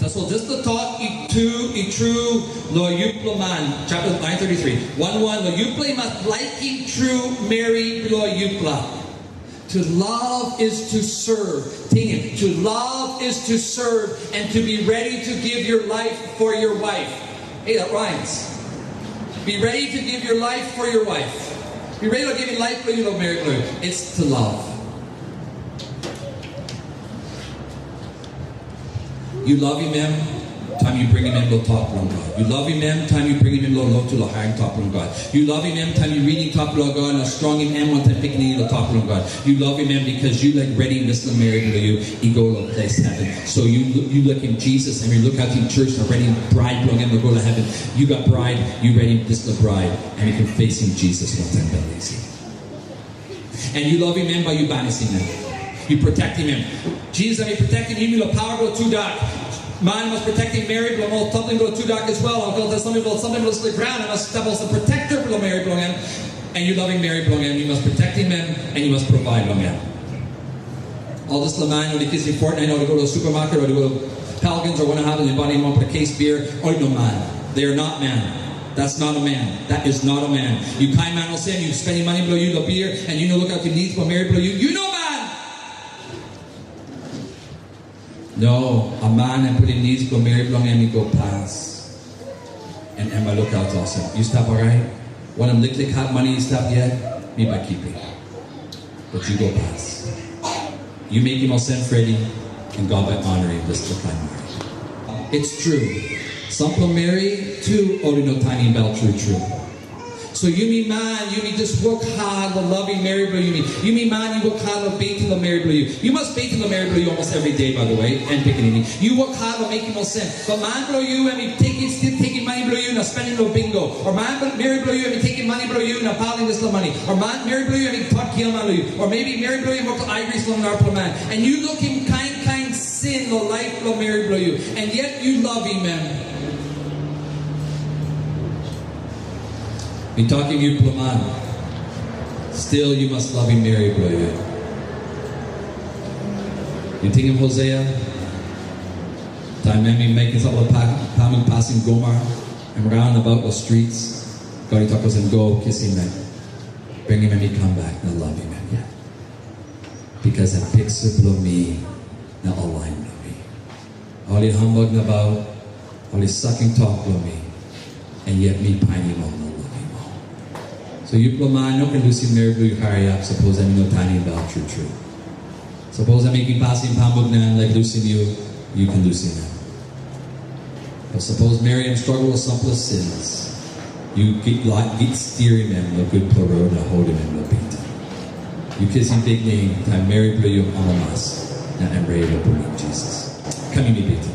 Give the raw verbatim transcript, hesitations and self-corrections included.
Tasol dispela tok i tu, i tru long yupela man. Chapter nine thirty-three. One one, long yupela i mas laikim tru meri bilong yupela. To love is to serve. Tingim, to love is to serve and to be ready to give your life for your wife. Hey, that rhymes. Be ready to give your life for your wife. Be ready to give your life for your marriage. It's to love. Yu lovim em, taim yu bringim em long tok bilong God. Yu lovim em, taim yu bringim em long lotu long harim tok bilong God. Yu lovim em, taim yu ridim tok bilong God na strongim em wantaim pikinini long tok bilong God. Yu lovim em because yu laik redim dispela meri bilong yu i go long ples heven. So yu, yu lukim Jisas, em yu lukautim church na redim bride bilong em long go long heven. Yu gat bride, yu redim dispela bride, em yu ken fesim Jisas wantaim bel isi. And yu lovim em bai yu banisim em. Yu protektim em. Jisas em i protektim yumi long pawa bilong tudak. Man mas protektim meri bilong ol samting bilong tudak as well. Ol samting bilong, samting bilong dispela graun, em mas stap olsem protekta bilong meri bilong em. And yu lovim meri bilong em, yu mas protektim em, and yu mas provide long em. Ol dispela man, ol i kisim fortnight, ol i go to supermarket, ol i go to Pelgens, or whatever, and bai wanpela case beer, ol i no man. They are not man. That's not a man. That is not a man. Yu kain man olsem, yu spending money bilong yu long beer, and yu no lukautim needs bilong meri bilong yu, yu no man. No, a man em putim needs bilong meri bilong em i go pas. And em bai lukaut olsem, yu stap orait? Wanem liklik hap mani i stap yet, mi bai kipim. But yu go pas. Yu mekim olsem, Freddy, and God bai honorim dispela kain meri. It's true. Sampela meri tu ol i no tanim bel tru tru. So yumi man, yumi just work hard long lovim meri bilong yumi. Yumi man, yu work hard long beten long meri bilong yu. Yu mas beten long meri bilong yu almost every day, by the way, and pikinini. Yu work hard long mekim olsem. But man bilong yu, em i tekim, still tekim money bilong yu na spending long bingo. Or man, meri bilong yu, em i tekim money bilong yu na pilim dispela money. Or man, meri bilong yu, em i tok giaman long yu. Or maybe meri bilong yu, em work long aigris long narapela man. And yu lukim kain kain sin long laip bilong meri bilong yu. And yet yu lovim em. Mi tokim yupela man, stil yu mas lovim meri bilong yu. Yu tingim Hosea? Taim em i mekim sampela pa-, pamuk pasin Gomer, em raun nabaut long streets, God i tok olsem, "Go kisim em, bringim em i kam bek na lovim em yet. Bikos em piksa bilong mi na ol lain bilong mi. Ol i hambak nabaut, ol i sakim tok bilong mi, na yet mi painim ol na lovim ol." So yupela man no ken lusim meri bilong yu hariap, sapos em i no tanim bel tru tru. Sapos em mekim pasin pamuk na em laik lusim yu, yu ken lusim em. But sapos meri em struggle long sampela sins, yu git laik git stirim em long gutpela rot na holim em long beten. Yu kisim biknem taim meri bilong yu amamas na em redi long bungim Jisas. Kam yumi beten.